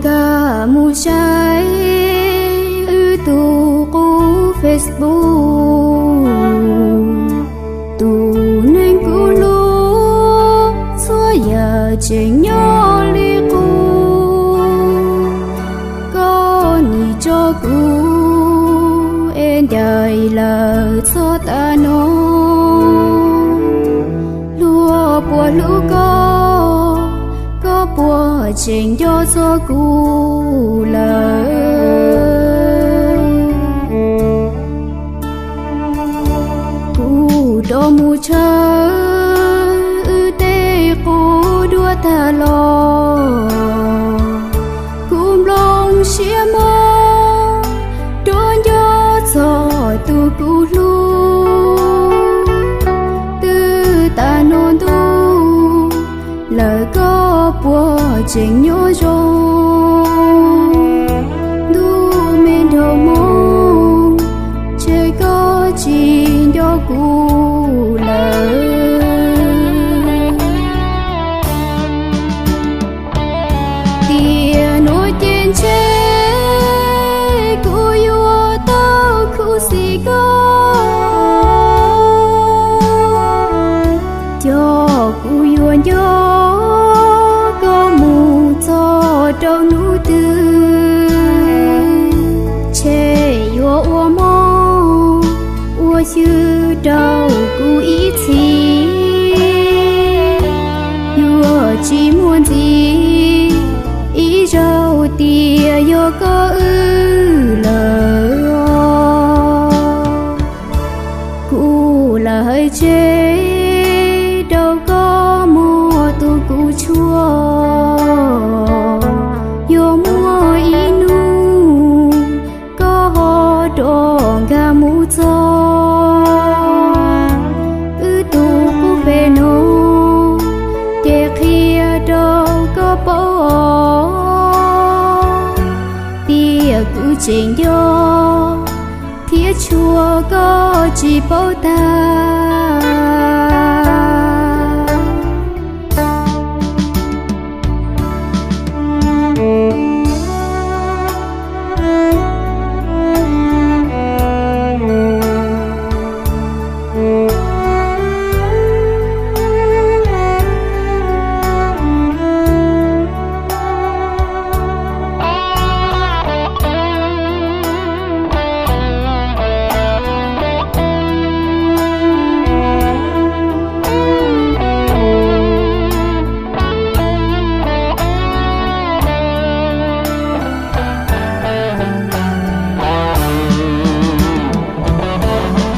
Koj mus saib wb tus qub Facebook, tus neeg kuv hlub txhua yam tseem nyob li qub. Koj nim tso kuv es ncaim lawm txog tav no. Luag puas hlub koj, koj puas tseem nco txog kuv lawm? Kuv rov mus tshawb wb tej qub dua tag los, kuv nplooj siab mob rov nco txog tus kuv hlub. Twb tas no ntuj lawm koj puas tseem nyob zoo? Ntuj me nraug Hmoob, ntshe koj tsis nco kuv lawm. Tiam nuav ces ntshe kuv yuav tau khuv xim koj, cov kuv yuav nco koj mus txog rau hnub twg. Ntshe yuav ua mob ua xyw rau kuv ib txhis, yuav tsis muaj ntxiv ib zaug tias yog koj wb lawm. Kuv lam hais tseg rau koj muaj tus kuv tshuaj, yog muaj ib hnub koj ho rov nkag mus txog wb tus qub pem no, ces qhia rau koj paub os, tias kuv tseem nco thiab tshuav koj tsis paub tag.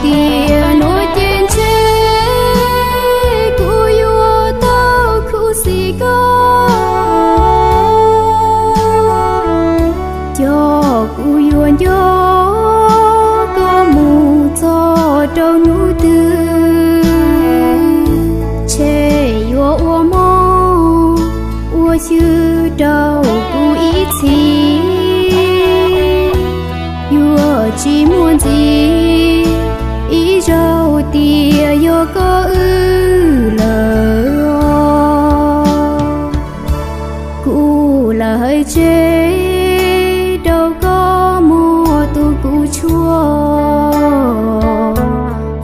Tiam nuav ces ntshe kuv yuav tau khuv xim koj, cov kuv yuav nco koj mus txog rau hnub twg. Ntshe yuav ua mob ua xyw rau kuv ib txhis, yuav tsis muaj ntxiv ib zaug tias yog koj wb lawm. Kuv lam hais tseg rau koj muaj tus kuv tshuaj,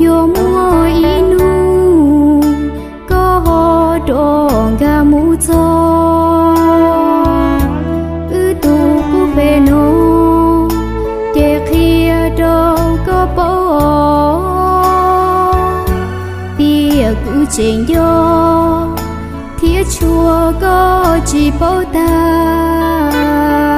yog muaj ib hnub koj ho rov nkag mus txog wb tus qub pem no, ces qhia rau koj paub os, tias kuv tseem nco thiab tshuav koj tsis paub tag.